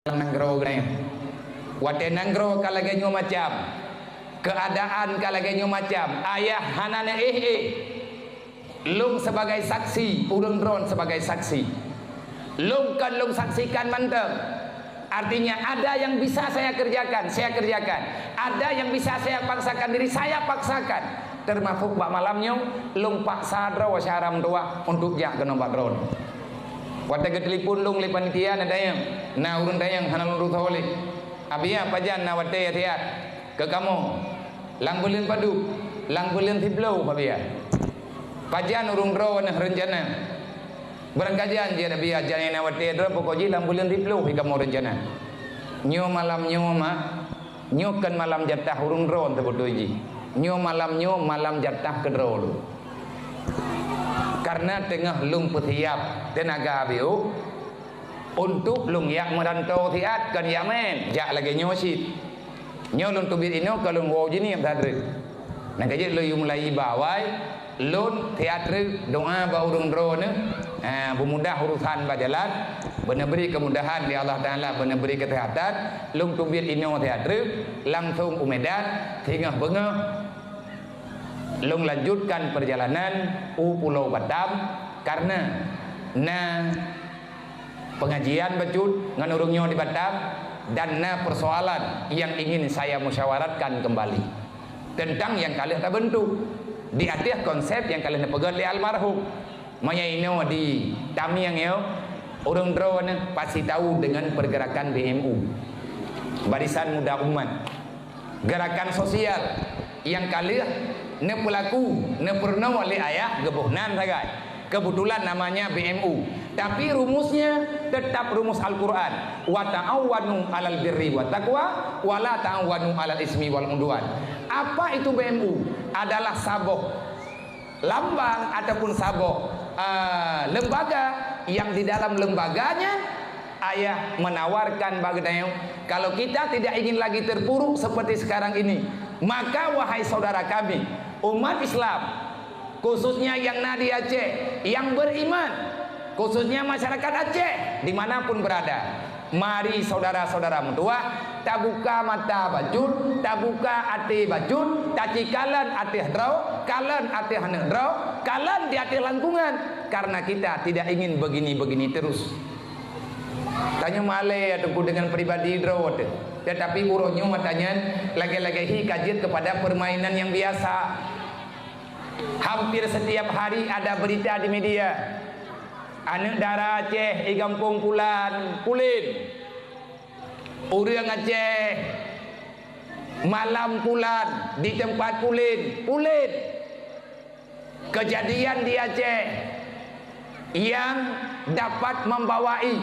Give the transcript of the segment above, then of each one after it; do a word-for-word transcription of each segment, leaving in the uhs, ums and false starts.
lam nanggroe geutanyoe. Watée nanggroe ka lagée nyoe macam, keuadaan ka lagée nyoe macam, ayah hana neuéh-éh. Lôn sebagai saksi, ureuëng droen sebagai saksi. Lôn kon lôn saksikan mantong. Artinya, ada yang bisa saya kerjakan, saya kerjakan. Ada yang bisa saya paksakan diri, saya paksakan. Termasuk bak malam nyoe, lôn paksa droe syedara meutuwah untuk jak keunoe bak droen. Watée geutelepon lôn lé panitia, na dayang, na ureuëng dayang hana lôn tusoe lé. Abiya, pajan na watée siat keu kamoe? Lam buleuen padub? Lam buleuen sibloe, Abiya. Pajan ureuëng droe neuh reuncana? Beurangkajan jih, Abiya, jan na watée droe, pokok jih lam buleuen sibloe hi kamoe reuncana. Nyoe malam nyoe, Mak, nyoe kon malam jatah ureuëng droe teubeutôi jih. Nyoe malam nyoe malam jatah keudroe lôn. Karena teungoh lôn peusiab teunaga biôh untuk lôn jak meuranto siat, kon jak meuén, jak lagée nyoe cit. Nyoe lôn teubiet inoe ka lôn woe jinih that treuk. Nyang ka jeuet lôn yue mulai iba awai, lôn siat treuk doa bak ureuëng droe neuh, ha, beumudah urusan bak jalan, beuneubri keumudahan lé Allah Taala, beuneubri keuseuhatan, lôn teubiet inoe siat treuk, langsong u Medan, singoh beungoh lôn lanjutkan peurjalanan u Pulo Batam, karena na pengajian bacut ngon ureuëng nyoe di Batam, dan na persoalan yang ingin saya musyawaratkan kembali tentang nyang ka lheueh tabentuk di ateueh konsep nyang ka lheueh neupeugét lé almarhum. Meunyoe inoe di Tamiang nyoe, ureuëng droe neuh pasti tahu dengan pergerakan B M U, Barisan Muda Umat. Gerakan sosial nyang ka lheueh neupeulaku, neupeurunoe lé ayah geuboh nan sagai. Kebetulan namanya B M U. Tapi rumusnya tetap rumus Al-Quran. "Wa ta'awanu 'alal birri wa taqwa, wa la ta'awanu 'alal ismi wal 'udwan." Apa itu B M U? Adalah saboh lambang ataupun saboh, ah, lembaga yang di dalam lembaganya ayah menawarkan bagi geutanyoe, kalau kita tidak ingin lagi terpuruk seperti sekarang ini, maka wahai saudara kami, umat Islam, khususnya yang na di Aceh, yang beriman, khususnya masyarakat Aceh dimanapun berada, mari saudara-saudara meutuwah, tabuka mata bacut, tabuka até bacut, taci kalon ateueh droe, kalon ateueh aneuëk droe, kalon di ateueh langkungan, karena kita tidak ingin begini-begini terus. Tanyoe malée ya Teungku dengan pribadi droe teuh, tetapi uroe nyoe mata nyan lagée-lagée hi ka jeuet kepada permainan yang biasa. Hampir setiap hari ada berita di media. Aneuëk dara Aceh i gampông pulan, pulen. Ureuëng Aceh malam pulan di tempat pulen, pulen. Kejadian di Aceh yang dapat membawai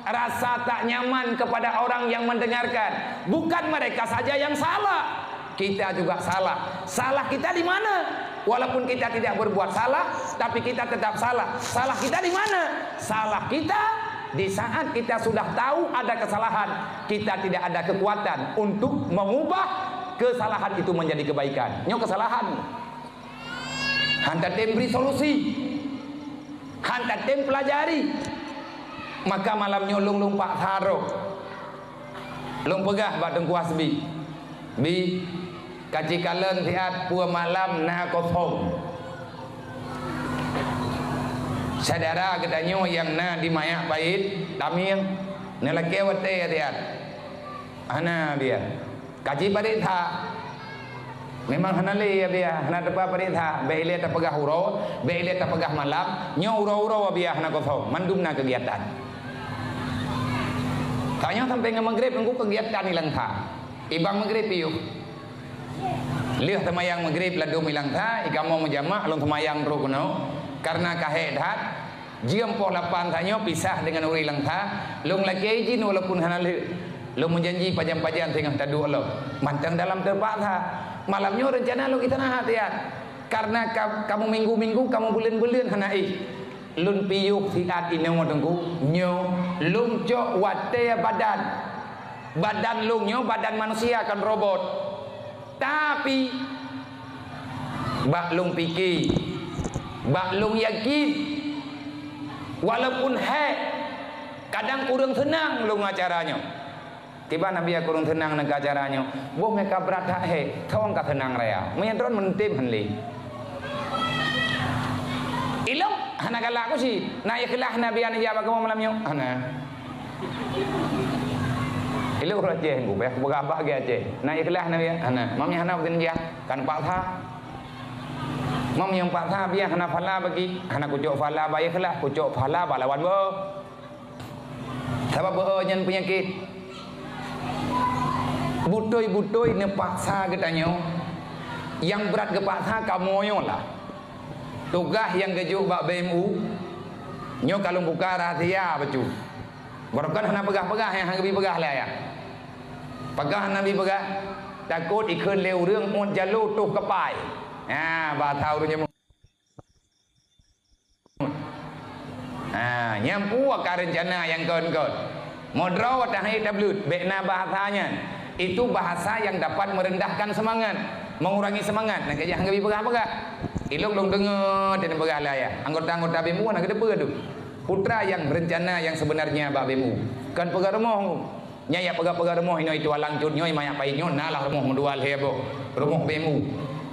rasa tak nyaman kepada orang yang mendengarkan. Bukan mereka saja yang salah, kita juga salah. Salah kita di mana? Walaupun kita tidak berbuat salah, tapi kita tetap salah. Salah kita di mana? Salah kita di saat kita sudah tahu ada kesalahan, kita tidak ada kekuatan untuk mengubah kesalahan itu menjadi kebaikan. Nyoe kesalahan. Han tatem bri solusi, han tatem pelajari. Maka malam nyoe lôn, lôn paksa droe. Lôn peugah bak Teungku Hasbi, "Bi, kaci kalon siat peue malam na kosong. Syedara geutanyoe nyang na di Mayak Pait, Tamiang, neulakée watée siat." "Hana, Biya." "Kaci parit that." "Memang hana lé, ya Biya, hana teupeu parit that. Bék ilée tapeugah uroe, bék ilée tapeugah malam. Nyoe uroe-uroe, Biya, hana kosong. Mandum na keugiatan." Tanyoe sampai ngon Maghrib, nunggu keugiatan ilang that. Ibang Maghrib piôh. Lheueh seumayang Maghrib ladum ilang that, ikamoe meujamak, lôn seumayang trok keunoe. Karena ka hék that, jeuem poh lapan tanyoe pisah deungon ureuëng ilang that, lôn lakée izin walaupun hana lheueh. Lôn meujanji pajan-pajan singoh taduek lom, mantong dalam teupaksa. Malam nyoe reuncana lôn istirahat, ya. Karena ka-, kamoe minggu-minggu, kamoe buleuen-buleuen hana éh. Lôn piôh siat inoe Teungku, nyoe lôn cok watée badan. Badan lôn nyoe badan manusia, kon robot. Tapi, bak lôn pike, bak lôn yakin, walaupun hék, Kadang ureuëng seunang lôn acara nyoe. Kiban Nabi ya ureuëng seunang ngon acara nyoe. Boh meuka brat that he, thong ka seunang raya. Meunyoe droen meuntém hán lé. Ilong hana galak ku si. Na ikhlas Nabi an ya bagaimana malam nyoe? Hana. Ilong ureuëng Aceh ku, payah peugah bak ge Aceh. Na ikhlas Nabi an? Hana. Mami hana bukan dia. Kan paksa. Mami yang paksa biar hana phala bagi. Hana kucok phala bak ikhlas, kucok phala bak lawan boh. Sabab beu nyan peunyakét. Butôi-butôi neupaksa geutanyoe. Nyang brat geupaksa kamoe nyoe lah. Tugaih nyang geujok bak B M U, nyoe ka lôn buka rahsia bacut. Barokon hana peugah-peugah nyang hana geubi peugah lé ayah. Peugah hana bi peugah, takot ikheun lé ureuëng uet jaloe toh keupai. Ha, bahasa ureuëng jameun. Ha, nyang peue ka reuncana nyang kon-kon. Meudroe watée hai tableuet, bék na bahasa nyan. Itu bahasa yang dapat merendahkan semangat, mengurangi semangat. Nah, kejah ngeubri peugah-peugah. Ilong lôn deungoe dan peugah lé ayah. Anggota-anggota B M U na keudeupeue tu. Putra yang berencana yang sebenarnya bak B M U. Kan peugah rumoh. Nyan yak peugah-peugah rumoh inoe itu alang cut nyoe, mayak pai nyoe, na lah rumoh meudua lhée boh. Rumoh B M U.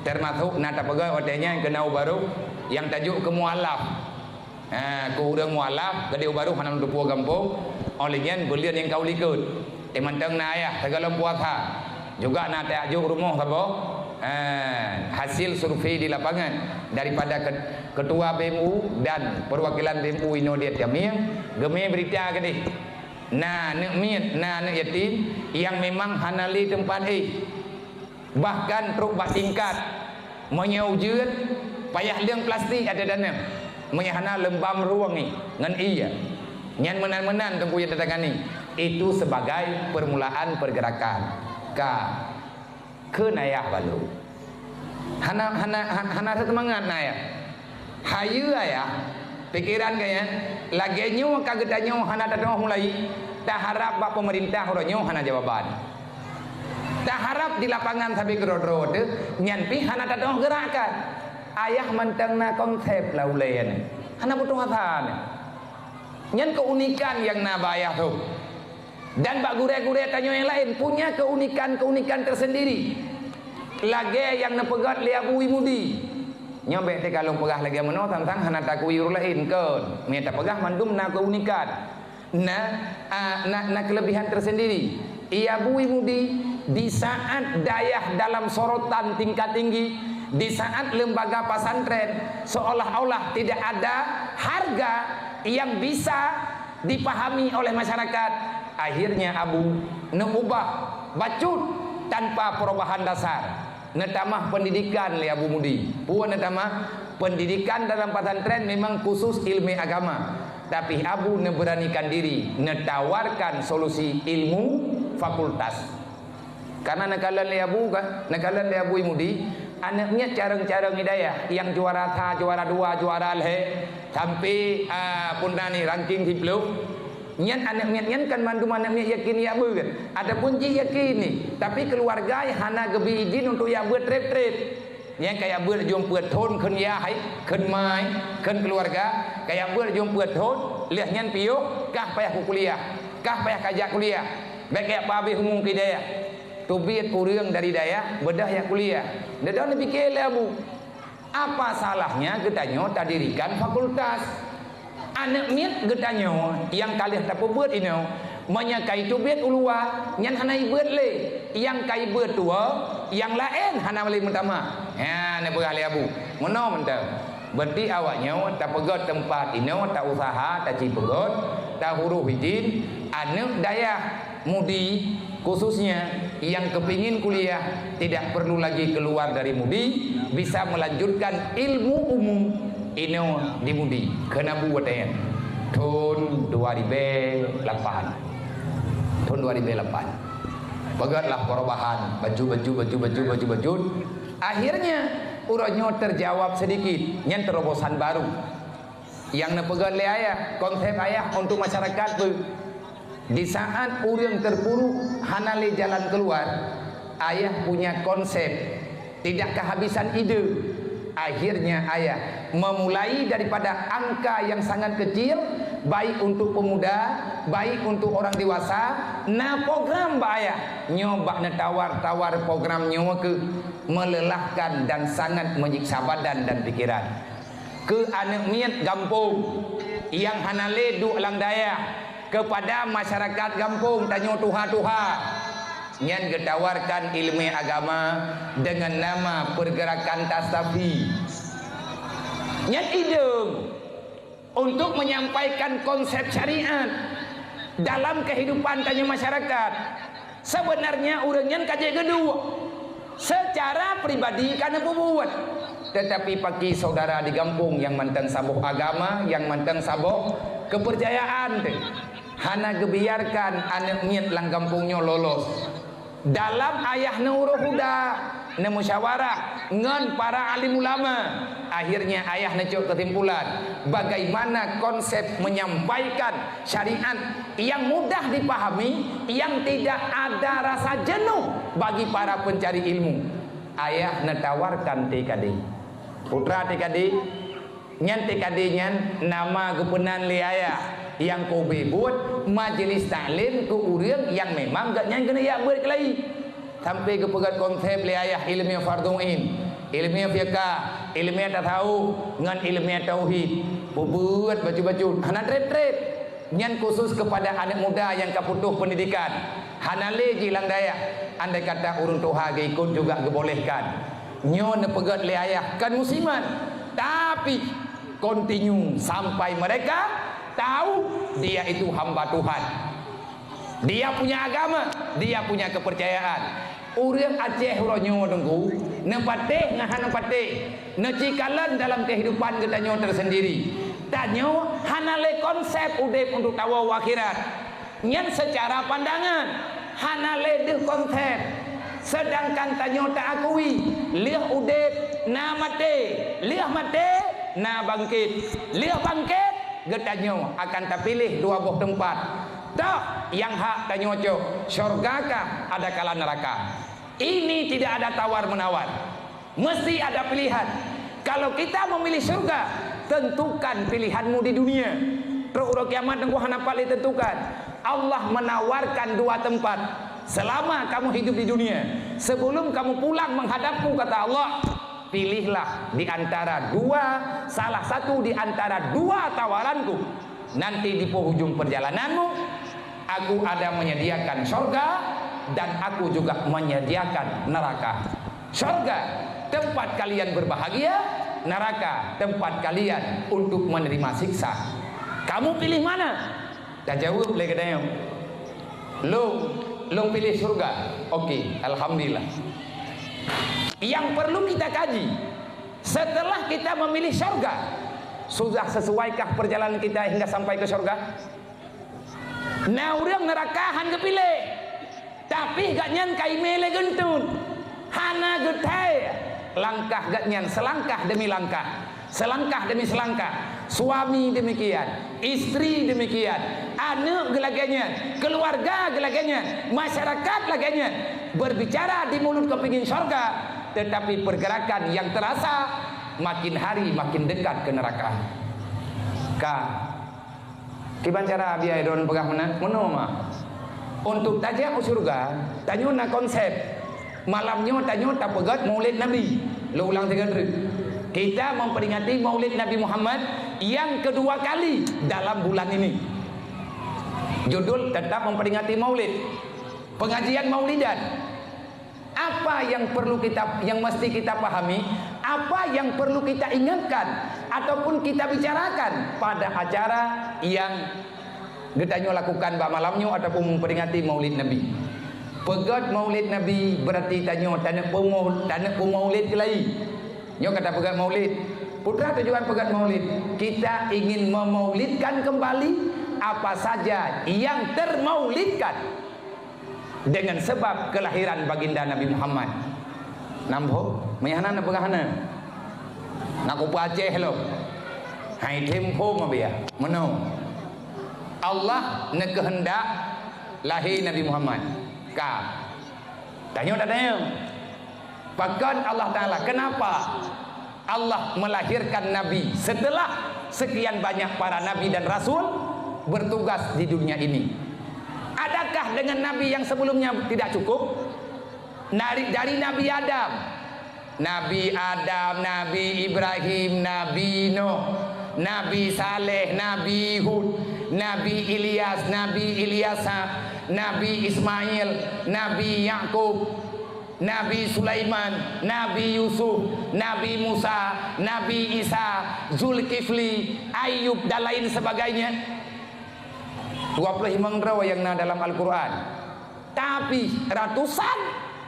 Termasuk na tapeugah watée nyan keu na u barô nyang tajok keu mualaf. Ha, keu ureuëng mualaf, geude u barô hana leupeue gampông. Oleh nyan beulian nyang ka u likot. Teumantong na ayah, teugalom puasa. Juga na tajok rumoh saboh. Ha, hasil survei di lapangan daripada ket-, ketua B M U dan perwakilan B M U inoe di Jamil, geumé berita keudeh. Na aneuk miet, na aneuk yatim nyang memang hana lé teumpat éh. Bahkan trok bak tingkat, meunyoe ujeuen, payah leueng plastik ateueh danau. Meunyoe hana leumbam rueng ngon ie. Nyan meunan-meunan teungku nyang tatangani. Itu sebagai permulaan pergerakan. Ka. Kheun ayah balo. Hana, hana, han-, hana seumangat na ayah. Hayeue ayah, pikeran gaya, lagée nyoe ka geutanyoe hana tatu'oh mulai, taharab bak peumeurintah uroe nyoe hana jawaban. Taharab di lapangan sabe keudroe-droe teuh, nyan pih hana tatu'oh geurakkan. Ayah mantong na konsep lah ulée nyan. Hana butuh asa nyan. Nyan keunikan nyang na bak ayah teuh. Dan bak gurée-gurée tanyoe nyang laén punya keunikan-keunikan tersendiri. Lagée nyang neupeugét lé Abu Imudi. Nyoe bék teuka lôn peugah lagée meunoe tantang hana takui ureuëng laén kon. Meunyoe tapeugah mandum na keunikan. Na, a, na, na kelebihan tersendiri. Abu Imudi di saat dayah dalam sorotan tingkat tinggi, di saat lembaga pesantren seolah-olah tidak ada harga yang bisa dipahami oleh masyarakat. Akhirnya Abu neubah bacut tanpa perubahan dasar. Neutamah pendidikan lé Abu Mudi. Peue neutamah? Pendidikan dalam pesantren memang khusus ilmu agama. Tapi Abu neuberanikan diri, neutawarkan solusi ilmu fakultas. Karena neukalon lé Abu kan, neukalon lé Abu Imudi, aneuk miet carông-carông hidayah, nyang juara sa, juara dua, juara lhée, sampai, ah, puna ni ranking siplôh. Nyan aneuk miet nyan kan mandum aneuk miet yakin jak beuet, ataupun jih yakin ni, tapi keuluwarga hana geubi idin untuk jak beuet treb-treb. Nyan ka jak beuet jeuem peuet thon kheun yah hai, kheun ma hai, kheun keuluwarga, ka jak beuet jeuem peuet thon, lheueh nyan piôh, kah payah kukuliah, kah payah kajak kuliah, bék jak peuhabéh umu keu hidayah. Teubiet ureuëng dari dayah, beudôh jak kuliah. Dedôh neupiké lé Abu, apa salahnya geutanyoe tadirikan fakultas? Aneuk miet geutanyoe nyang ka lheueh tapeubuet inoe, meunyoe ka iteubiet u luwa, nyan hana ibeuet lé. Nyang ka ibeuet tuwoe, nyang laén hana lé meutamah. Nyan neupeugah lé Abu. Meunoe mantong. Berarti awaknyoe tapeugét teumpat inoe, tausaha, taci peugét, tahuroh idin, aneuk dayah Mudi, khususnya nyang kepingin kuliah, tidak perlu lagi keluar dari Mudi, bisa melanjutkan ilmu umum inoe di Mudi. Keunabu watée nyan? Thon dua ribée lapan. Thon dua ribée lapan. Peugét lah perubahan, baju, baju, baju, baju, baju, baju. Akhirnya, uroe nyoe terjawab sedikit, nyan terobosan baru. Nyang neupeugét lé ayah, konsep ayah untuk masyarakat pun. Di saat ureuëng terpuruk hana lé jalan keluar, ayah punya konsep, tidak kehabisan ide. Akhirnya ayah memulai daripada angka yang sangat kecil, baik untuk pemuda, baik untuk orang dewasa, na program bak ayah. Nyoe bak neutawar-tawar program nyoe keuh meulelahkan dan sangat menyiksa badan dan pikiran. Keu aneuk miet gampông nyang hana lé duek lam dayah, keupada masyarakat gampông tanyoe tuha-tuha, nyan geutawarkan ileumèe agama deungon nama Pergerakan Tastafi. Nyan idong untuk menyampaikan konsep syariat dalam kehidupan tanyoe masyarakat. Sebenarnya ureuëng nyan ka jeuet geuduek. Secara pribadi ka neupeubuet. Tetapi paki saudara di gampông nyang mantong saboh agama, nyang mantong saboh kepercayaan teuh, hana geubiarkan aneuk miet lam gampông nyoe lolos. Dalam ayah neuuroh huda, neumusyawarah ngon para alim ulama. Akhirnya ayah neucok kesimpulan bagaimana konsep menyampaikan syariat yang mudah dipahami, yang tidak ada rasa jenuh bagi para pencari ilmu. Ayah neutawarkan T K D. Putra T K D, nyan T K D nyan nama geupeunan lé ayah nyang keubeue buet majlis taklim keu ureuëng nyang memang gobnyan keuneuk jak beuet keulayi. Sampai geupeugét konsep lé ayah ileumèe fardhu ain, ileumèe fiqah, ileumèe tasawuf ngon ileumèe tauhid. Peubuet bacut-bacut, hana treb-treb. Nyan khusus keupada aneuk muda nyang ka putôh peundidikan, hana lé jih lam dayah. Andai kata ureuëng tuha geuikot juga geubolehkan. Nyoe neupeugét lé ayah kon musiman, tapi continue sampai mereka tahu dia itu hamba Tuhan. Dia punya agama, dia punya kepercayaan. Ureuëng Aceh uroe nyoe Teungku, neupatéh ngon hana neupatéh, neucikalon dalam kehidupan geutanyoe tersendiri. Tanyoe hana lé konsep udeb untuk tawoe u akhirat. Nyan secara pandangan, hana lé deuh konsep. Sedangkan tanyoe taakui, lheueh udeb na maté, lheueh maté na bangkét, lheueh bangkét geutanyoe akan tapiléh dua boh teumpat. Toh nyang hak tanyoe cok, syurga kah adakala neuraka? Ini tidak ada tawar-menawar. Mesti ada pilihan. Kalau kita memilih syurga, tentukan pilihanmu di dunia. Trok uroe kiamat Teungku hana pat lé tentukan. Allah menawarkan dua tempat. Selama kamu hidup di dunia, sebelum kamu pulang menghadapku, kata Allah, pilihlah di antara dua, salah satu di antara dua tawaranku. Nanti di penghujung perjalananmu, Aku ada menyediakan sorga dan Aku juga menyediakan neraka. Sorga, tempat kalian berbahagia, neraka, tempat kalian untuk menerima siksa. Kamu pilih mana? Tajaweueb lé geutanyoe, "Lôn, lôn piléh syurga." Oke, alhamdulillah. Yang perlu kita kaji, setelah kita memilih syurga, sudah sesuaikah perjalanan kita hingga sampai ke syurga? Na ureuëng neuraka han geupiléh, tapi gobnyan ka imé lé geuntun, hana geuthai langkah gobnyan, selangkah demi langkah, selangkah demi selangkah. Suami demikian, istri demikian, aneuëk geulagée nyan, keuluwarga geulagée nyan, masyarakat lagée nyan. Berbicara di mulut kepingin syurga, tetapi pergerakan yang terasa makin hari makin dekat ke neraka. Ka Kiban cara biaya droen peugah meunan? Meunoe ma. Untuk tajak u syurga, tanyoe na konsep. Malam nyoe tanyoe tapeugét Maulid Nabi. Lôn ulang sigoe treuk. Kita memperingati Maulid Nabi Muhammad yang kedua kali dalam bulan ini. Judul tetap memperingati Maulid. Pengajian Maulidan. Apa yang perlu kita, yang mesti kita pahami? Apa yang perlu kita ingatkan ataupun kita bicarakan pada acara yang geutanyoe lakukan bak malam nyoe ataupun memperingati Maulid Nabi? Peugét Maulid Nabi berarti tanyoe taneuk peumau-, taneuk peumaulid keulayi. Nyoe ka tapeugét Maulid. Peue tujuan peugét Maulid? Kita ingin memaulidkan kembali apa saja yang termaulidkan. Dengan sebab kelahiran Baginda Nabi Muhammad. Nam phom, meuhana neupeugah na. Na kupeue Aceh lom. Hai tem phom abia. Meunoe. Allah neukeuheundak lahé Nabi Muhammad. Ka. Tanyoe dak tanyoe. Pakon Allah Taala? Kenapa Allah melahirkan Nabi setelah Sekian banyak para nabi dan rasul bertugas di dunia ini. Adakah dengan nabi yang sebelumnya tidak cukup? Dari, dari Nabi Adam, Nabi Adam, Nabi Ibrahim, Nabi Nuh, Nabi Saleh, Nabi Hud, Nabi Ilyas, Nabi Ilyasa, Nabi Ismail, Nabi Yakub, Nabi Sulaiman, Nabi Yusuf, Nabi Musa, Nabi Isa, Zulkifli, Ayub, dan lain sebagainya. Dua puluh lima droe nyang na dalam Al-Quran. Tapi ratusan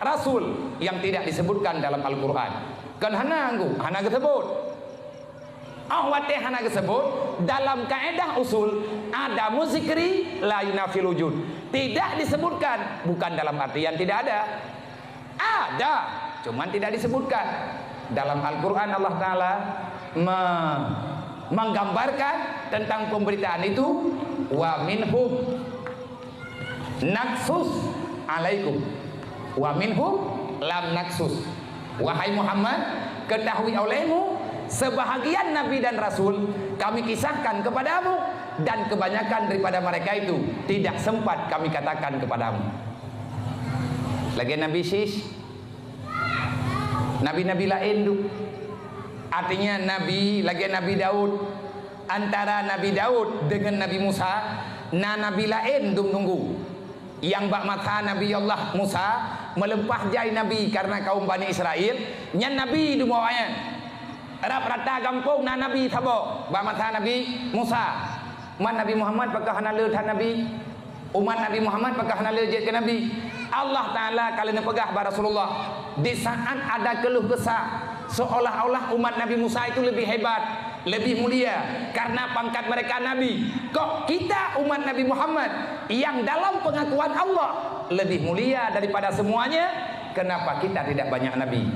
rasul yang tidak disebutkan dalam Al-Quran. Kan hana anggu, hana geusebut. Oh watée hana geusebut, dalam kaedah usul, adamu zikri la yunafil wujud. Tidak disebutkan, bukan dalam artian tidak ada. Ada, cuman tidak disebutkan. Dalam Al-Quran Allah Ta'ala me- menggambarkan tentang pemberitaan itu, wa minhum naksus alaikum, wa minhum lam naksus. Wahai Muhammad, ketahui olehmu, sebahagian nabi dan rasul kami kisahkan kepadamu, dan kebanyakan daripada mereka itu tidak sempat kami katakan kepadamu. Lagée Nabi Sis, nabi-nabi laén tu. Artinya nabi lagée Nabi Daud. Antara Nabi Daud dengan Nabi Musa, na nabi laén dum nunggu. Nyang bak masa Nabi Allah Musa meuleumpah jai nabi karena kaum Bani Israel, nyan nabi dum awaknyan. Rab rata gampông na nabi saboh bak masa Nabi Musa. Man Nabi Muhammad pakon hana le that nabi? Umat Nabi Muhammad pakon hana le jeuet keu nabi? Allah Ta'ala ka lheueh neupeugah bak Rasulullah, di saat ada keuluh kesah, seolah-olah umat Nabi Musa itu lebih hebat, lebih mulia karena pangkat mereka nabi. Kok kita umat Nabi Muhammad yang dalam pengakuan Allah lebih mulia daripada semuanya? Kenapa kita tidak banyak nabi?